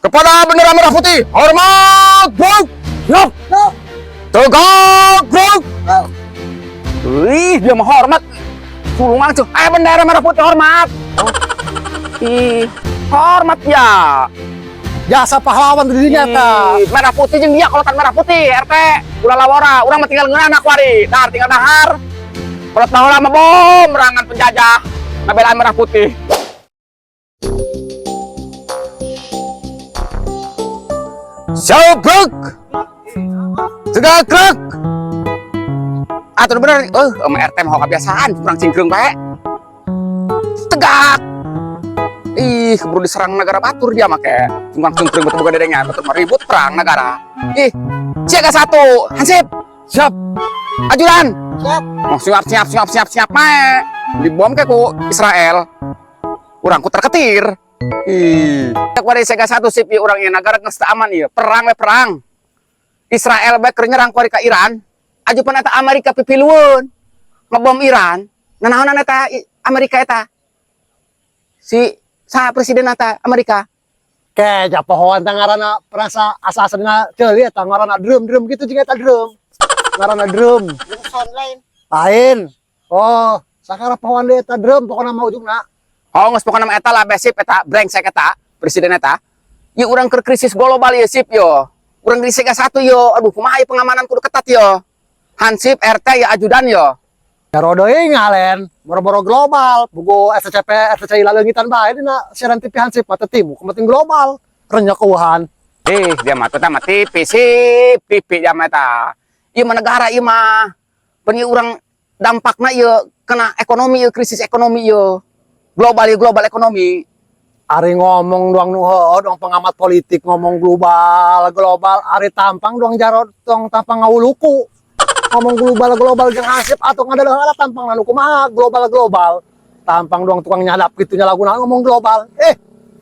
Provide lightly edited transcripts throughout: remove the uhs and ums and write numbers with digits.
Kepada bendera merah putih, hormat, buk. Siap. Tegak, buk. Wih, dia mah hormat. Sulungan tuh. Eh, bendera merah putih hormat. Oh. Ih, hormat ya. Jasa pahlawan di dinya ta. Ih, merah putih jeung dia kolotan merah putih RT. Ulah lawora, urang mah tinggal ngeunah kuari. Dahar tinggal dahar. Kolot baheula mah bom merangan penjajah. Ngabelaan merah putih. Siap, tegak, gerak. Atuh bener, sama RT mah kebiasaan, kurang cingkreng bae. Tegak. Ih, keburu diserang negara batur dia make. Cungkang cungkring betul boga dedengan, betul mah ribut perang negara. Ih, siaga satu, hansip. Siap. Ajudan. Siap. Oh, siap siap siap siap siap mae. Dibom ke ku Israel. Urang ku terketir. Ih, kuari siaga satu sip ieu urang ieu negara geus teu aman ieu. Perang we perang. Israel bae keur nyerang kuari ka Iran. Aju pan eta Amerika pipilueun ngebom Iran. Nanaonan eta Amerika eta? Si saha presiden eta Amerika? Ke japohoan teh ngaranna perasa asa-asa dina ceuli eta ngaranna drum-drum gitu jeung eta drum. Ngaranna drum. Sound lain. Lain. Oh, sakara pohoan deui eta drum pokona mah ujungna. Oh, geus pokona mah eta lah besip eta brengsek eta presiden eta. Ieu urang keur krisis global ieu sip yo. Urang di siaga satu yo. Aduh, kumaha ieu pengamanan kudu ketat yo. Hansip RT ya ajudan yo. Jaro deui ngalen, boro-boro global, buku SCP SCI laleungitan bae dina siaran TV Hansip mah teu timu, penting global. Renyek eueuhan. Eh, dia mah teh mah TV sip, TV dia mah eta. Ieu mah negara ieu mah. Pan ieu urang dampakna ieu kena ekonomi ieu krisis ekonomi ieu. Global ieu global ekonomi. Ari ngomong doang nu heueuh, doang pengamat politik ngomong global, global, ari tampang doang jaro tong tampang ngawuluku. Ngomong global global jeung Hansip atuh ngadeuleung tampang nu kumaha global global. Tampang doang tukang nyadap kitu nya laguna ngomong global. Eh,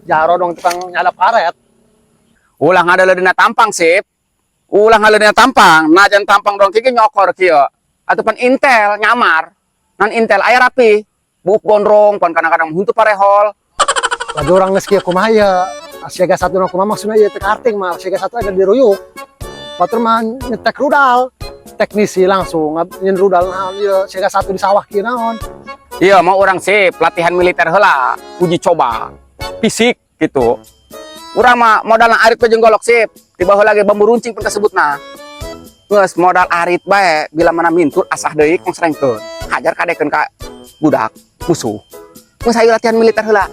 jaro doang tukang nyadap karet. Ulah ngadeuleuh dina tampang sip. Ulah ngadeuleuh dina tampang, najan tampang doang kieu nyokor kieu. Atuh pan Intel nyamar. Nan Intel aya rapi. Buuk gondrong pan kadang-kadang huntu parehol. Lagi orang geus kieu kumaha ye? Siaga satu nu kumaha maksudna ieu teh karting mah siaga satu ada diruyuk. Batur mah nyetek rudal. Teknisi langsung nyen rudal naon ieu siaga satu di sawah kieu naon. Iya, mau orang sip latihan militer heula, uji coba fisik gitu. Urang mah modalna arit bae jeung golok sip. Tiba heula ge bambu runcing pun kasebutna. Geus modal arit bae bila mana mintur asah deui kong serengkeun. Hajar kadekeun ka budak musuh. Geus hayu latihan militer heula.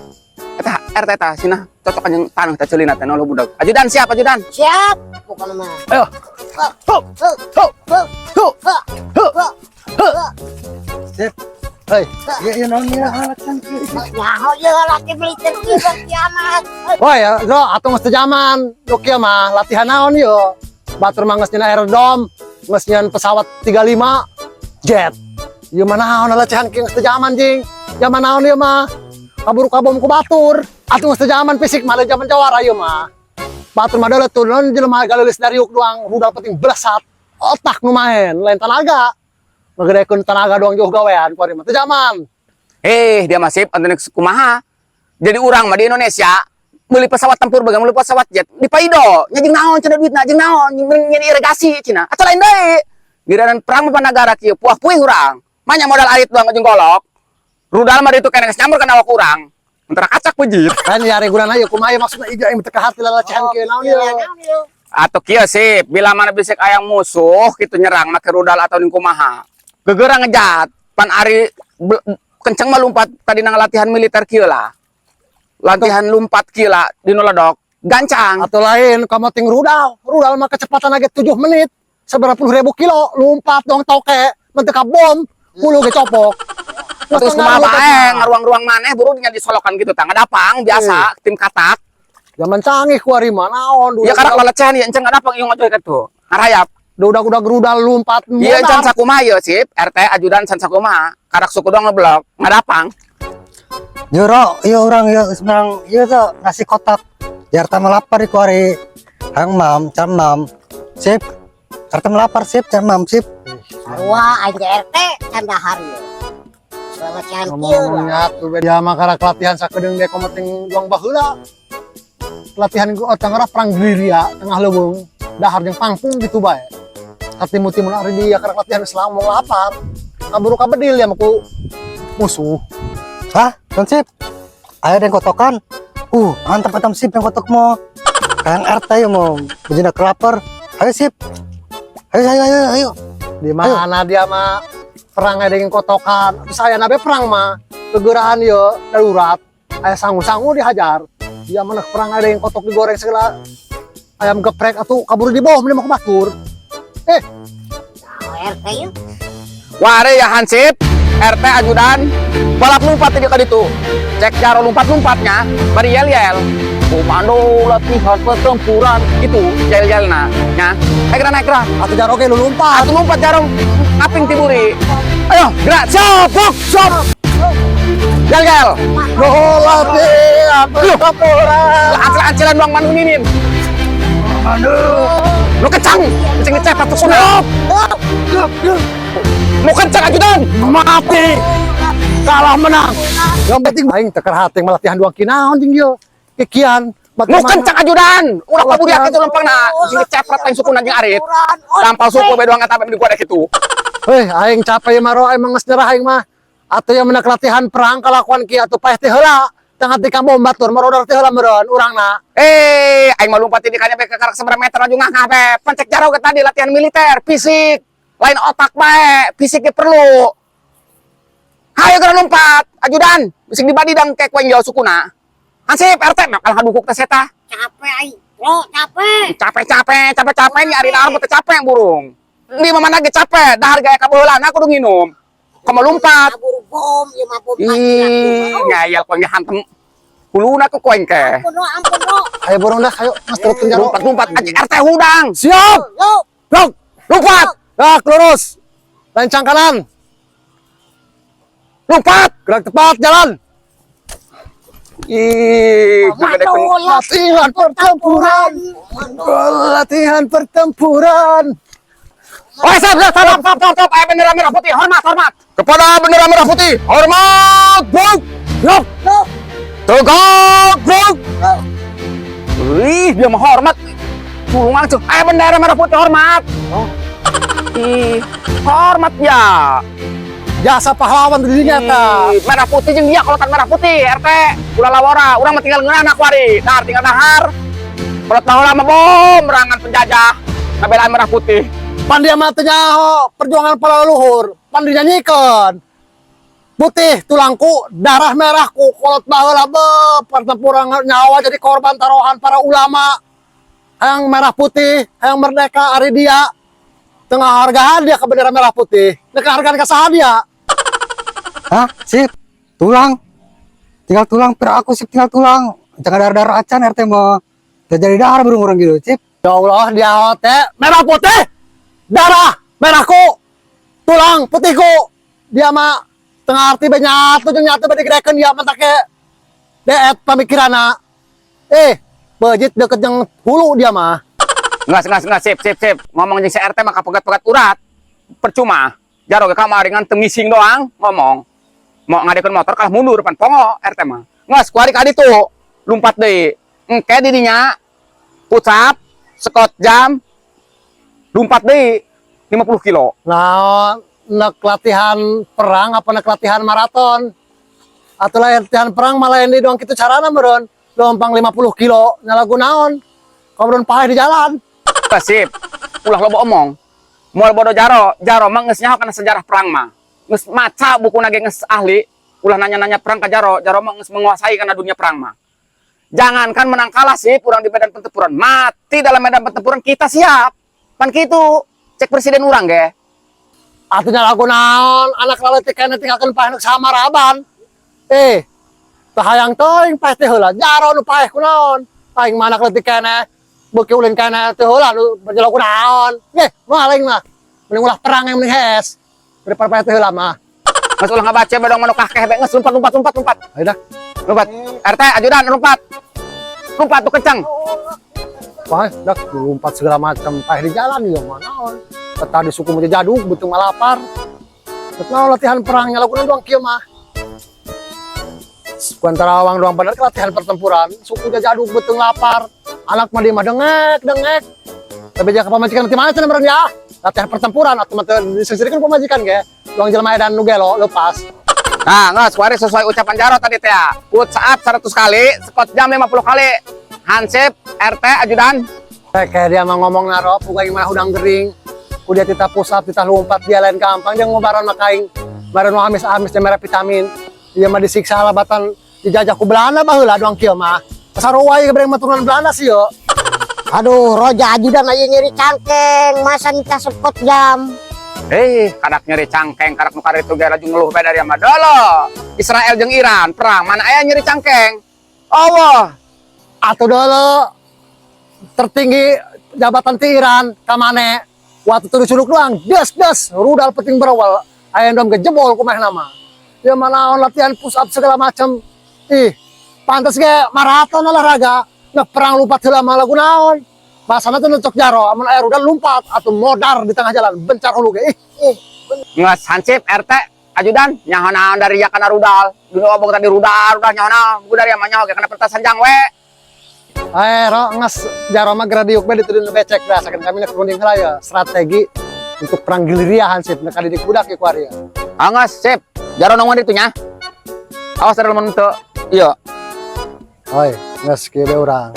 Eta RT eta sinah cocok jeung taneuh teh ceulina teh nolo budak. Ajudan siap ajudan. Siap. Pokoknya mah. Ayo. Ho, ho, ho, ho, ho. Sip. Hei, ieu ieu naon ieu latihan kieu? Nyaho ieu latihan militer kieu kiamat. Wah ya, bro, atuh geus teu zaman. Nu kieu mah latihan naon ieu? Batur mah geus nyeun aerodrome, geus nyeun pesawat 35 jet. Ieu mah naon latihan kieu geus teu zaman jing. Zaman naon ieu mah? Kaburu kabom ku batur. Atuh geus teu zaman fisik mah zaman jawara ieu mah. Batur mah deuleu tuh non jelema galeulis dariuk doang, rudal penting belesat. Otak nu main, lain tenaga. Ngagedekeun tenaga doang jauh gawean kuari mah teu zaman. Eh, dia masih antene kumaha. Jadi urang mah di Indonesia beli pesawat tempur bagai beli pesawat jet di paido nya jeung naon cenah duitna jeung naon jeung nyen irigasi cenah atuh lain deui giliran perang mah negara kieu puah puih urang manya modal arit doang jeung golok rudal mah ditu keneh geus nyamur kana awak urang mentara kacak pejit Kan yari gunana ieu kumaha ieu maksudna ieu aing teu kahati lalacehan kieu naon ieu. Atau kieu sip bila mana bisik ayang musuh kitu nyerang make rudal atau ning kumaha gegerang ngejat pan ari kenceng mah lompat tadi nang latihan militer kieu lah latihan lompat kieu lah di nu ledok gancang Atau lain kamu ting rudal, rudal mah kecepatan lagi 7 menit seberapa puluh ribu kilo lompat dong toke mentek ka bom hulu ge copok. Terus kumaha bae ngaruang-ruang maneh buru nya disolokan gitu tah ngadapang biasa tim katak. Zaman canggih kuari mah naon Ya karak lalecehan ya encen ngadapang ieu ngojoy kitu. Ngarayap. Udah-udah rudal lompat Iya encan sakumaha ieu sip RT ajudan can sakumaha karak suku doang ngeblok ngadapang. Jero, iya orang iya senang iya tuh nasi kotak. Biar tambah lapar di kuari. Hang mam, cam mam. Sip. Arta melapar sip, cam mam sip. Sarua aing ge RT can dahar ieu. Lalacehan kieu. Ngomong-ngomongnya tuh dia mah karak latihan sakedeung ge komo ting doang baheula. Latihan otak perang gerilya tengah leuweung, dahar jeung pangpung gitu bae. Katimu-timun ari dia karek latihan geus ngomong lapar. Kaburu kabedil ya mah ku musuh. Hah? Naon, sip? Aya denging kotokan. Mantap mantap sip yang kotok mo. Kang RT ya mau bejana kelapar. Ayo sip. Ayo ayo ayo ayo. Di mana dia mah perang ada yang kotokan. Terus aya nabe perang mah kegerahan yo darurat. Aya sangu-sangu dihajar. Dia mah perang ada yang kotok digoreng segala ayam geprek atau kabur di bawah mah batur. Nah, RT yuk. Ware ya Hansip, RT ajudan, balap lompat tadi ka ditu. Cek jaro lompat-lompatnya, bari yel-yel. Komando latihan pertempuran itu yel-yelna nya. Ayo gerak naik gerak. Atuh jaro ge lu lompat. Atuh lompat jaro ngaping tiburi. Ayo gerak, siap, buk, siap. Yel-yel. Latihan pertempuran. Ancil-ancilan doang manu ninin. Aduh. Lu kencang, kencang ngecep atuh siap. Lu kencang ajudan. Mati. Kalah menang. Yang penting aing teu hati latihan dua kinaon jeung ieu. Kikian. Nu kencang ajudan. Ulah kaburiak itu lempangna. Sing ngcepret aing sukuna jeung arit. Tampal suku be doang eta di gua kitu. Heh, aing capek mah ro, aing mah geus nyerah aing mah. Atuh yang menang latihan perang kalakuan kieu atuh paeh teh heula. Tengah tika bom batur marodor teh heula meureun urangna. Eh, aing mah lompat ini kanya be ke karak seberapa meter aju ngah be. Pencek jaro ke tadi latihan militer, fisik. Lain otak bae, fisiknya perlu. Hayo geura lompat, ajudan. Bising dibadi dang kek wae jauh sukuna. Hansip RT mah kalah dukuk teh seta. Capek aing. Bro, capek. Capek-capek, capek-capek nih ari dahar teh capek burung. Di mana ge capek, dahar gaya kabaheulana kudu nginum. Komo lompat. Kabur bom, ieu mah bom. Ih, ngayal koeng hantem. Huluna ku koeng ke. Ampun no, ampun no. Ayo burung dah, ayo mas terus jaro. Lompat-lompat aja RT hudang. Siap. Yo, Blok. Lompat, Gerak lurus. Lencang kanan. Lompat. Gerak tepat jalan. Ih, gede Komando Latihan pertempuran. Latihan pertempuran. Oh, siap, siap, stop, stop, stop, stop. Ayo bendera merah putih, hormat, hormat. Kepada bendera merah putih, hormat, buk. Yok. Tegak, buk. Wih, dia mau hormat. Tulung langsung. Ayo bendera merah putih, hormat. Oh. Ih, hormat ya. Jasa pahlawan di dinya ta. Ih, merah putih jeung dia kalau kan merah putih RT. Ulah lawora, urang mah tinggal ngeunah kuari. Dahar tinggal dahar. Kalau tahu lama bom merangan penjajah. Ngabelaan merah putih. Pan dia mah teu nyaho perjuangan para leluhur, pan dinyanyikeun. Putih tulangku, darah merahku, kolot baheula be, pertempuran nyawa jadi korban taruhan para ulama. Hayang merah putih, hayang merdeka ari dia. Tengah hargaan dia ke bendera merah putih. Nek hargaan ka saha dia? Hah? Sip. Tulang. Tinggal tulang, pero aku sip tinggal tulang. Jangan darah-darah acan RT mau. Terjadi darah burung orang gitu, sip. Ya Allah, dia teh merah putih, darah merahku, tulang putihku. Dia mah tengah arti banyak tuh nyatu bade gerekeun dia mah take deet pamikiranna. Eh, bejit deket yang hulu dia mah. Enggak, sip, sip, sip. Ngomong jeung si RT maka pegat-pegat urat. Percuma. Jaro ge kamari ngan teu ngising doang ngomong. Mau ngadekeun motor kalah mundur pan pongo RT mah. Nges kuari ka ditu. Lumpat deui. Engke di dinya push up, squat jump, lumpat deui 50 kilo. Nah, nek latihan perang apa nek latihan maraton? Atau latihan perang malah yang di doang kitu carana meureun. Lompang 50 kilo nyalagu naon? Kamu paeh di jalan. Sip. Ulah loba omong. Moal bodoh jaro, jaro mah geus nyaho kana sejarah perang mah. Geus maca buku ge geus ahli, ulah nanya-nanya perang ka jaro, jaro mah geus menguasai kana dunia perang mah. Jangankan menang kalah sih, urang di medan pertempuran, mati dalam medan pertempuran kita siap. Pan kitu, cek presiden urang ge. Atuh nyalagu naon? Anak laletik keneh tinggalkeun paeh nu sama raban. Eh, teu hayang teuing paeh teh heula. Jaro nu paeh kunaon? Aing mah anak leutik keneh, beuki ulin keneh teu heula nu berjalan kunaon. Nggih, moal aing mah. Mending ulah perang yang mending hes. Daripada paeh teh heula mah. Geus ulah ngabaca bedong manukah keh be geus lompat lompat lompat lompat. Ayo dah. Lompat. RT ajudan lompat. Lompat tuh kencang. Wah, dah lompat segala macam paeh di jalan ya mah naon. Tadi suku mau jaduk betul malapar. Betul latihan perang nyalagunan doang kieu mah. Ku antara awang doang bener latihan pertempuran, suku jaduk beuteung lapar. Anak mah di mah dengek, dengek. Tapi jangan pamajikan mati mana cenah meureun ya. Latihan pertempuran atau mah teu disensirikeun pamajikan ge. Doang jelema edan nu gelo lepas. Nah, nggak, suara sesuai ucapan Jaro tadi teh ya. Put saat 100 kali, squat jam 50 kali. Hansip, RT, ajudan. Kayak dia mah ngomong naro, puga gimana udang gering. Udah titah pusat, titah lompat, dia lain gampang, dia ngobaran mah kaing. Baran nu amis-amis dia merah vitamin. Dia mah disiksa labatan dijajah ku Belanda baheula doang kieu mah. Sarua ieu gebreng mah turunan Belanda sih yo. Aduh, Roja ajudan aja nyeri cangkeng, masa nikah sepot jam. Kadak nyeri cangkeng, kadak nu itu ge laju ngeluh bae dari mah. Dolo. Israel jeung Iran perang, mana aya nyeri cangkeng? Allah. Atau dulu tertinggi jabatan ti Iran kamane waktu itu diculuk doang des des rudal penting berawal ayam dom gejebol kumeh nama dia mana latihan push up segala macam ih pantas ge maraton olahraga nah perang lompat heula mah lagu naon masana tuh nucok jaro amun aya rudal lompat atau modar di tengah jalan bencar hulu ge ih. Nges hansip, RT, ajudan, nyaho naon dari ya kana rudal. Dulu obong tadi rudal, rudal nyaho naon. Buku dari mah nyaho ge kana pertasan jang we. Eh, ro nges jaro mah geradiuk bae ditudin becek berasakan kami nek runding heula ya strategi untuk perang gerilya hansip nek didik budak ya kuari ya. Angas, sip. Jaro nongol ditu nya. Awas ada lamun teu. Iya. Oi, nges kieu be urang.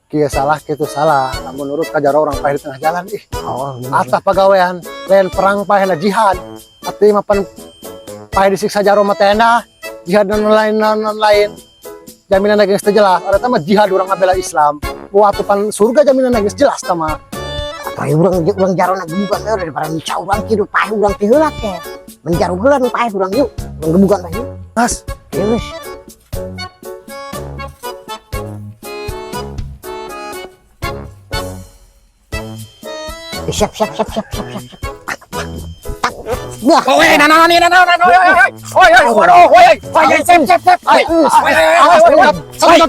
Kieu salah kitu salah. Lamun nurut ka jaro urang paeh di tengah jalan ih. Oh, bener. Atah pagawean, lain perang paehna jihad. Atuh mah pan paeh disiksa jaro mah teh jihad dan lain lain lain. Jaminan geus teu jelas. Ada mah jihad urang ngabela Islam. Waktu pan surga jaminan geus jelas tah mah. Atau urang urang jarona gebugan we daripada nyiksa urang kieu paeh urang teh heula teh. Menjaro heula nu paeh urang yuk. Urang gebugan teh yuk. Mas, Geus. Siap, siap, siap, siap, siap, siap, siap. Wah, Oi, nah, nah, nah, nah, nah, nah, oi, oi, oi, oi, oi, oi, oi, oi, sip, sip, sip. Oi, oi, oi, oi, oi,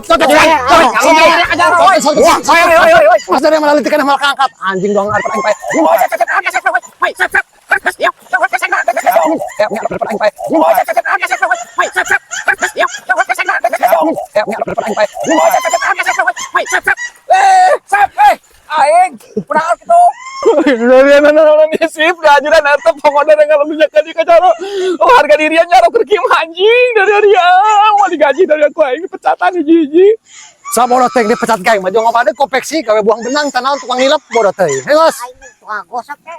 oi, oi, oi, Mas dari malah litikan malah keangkat. Anjing dong arep aing paeh. Aing, kunaon kitu? Dari nana sip, ajudan atep pokoknya dengan lu jadi kacaro. Oh, harga dirian nyaro keur kieu anjing dari hari ah, mau digaji dari aku aing dipecatan hiji-hiji. Sabodo teh dipecat kaing mah jong pada konveksi gawe buang benang tanah tukang ngilep bodoh teh. Hei, Mas. Aing tukang gosok teh.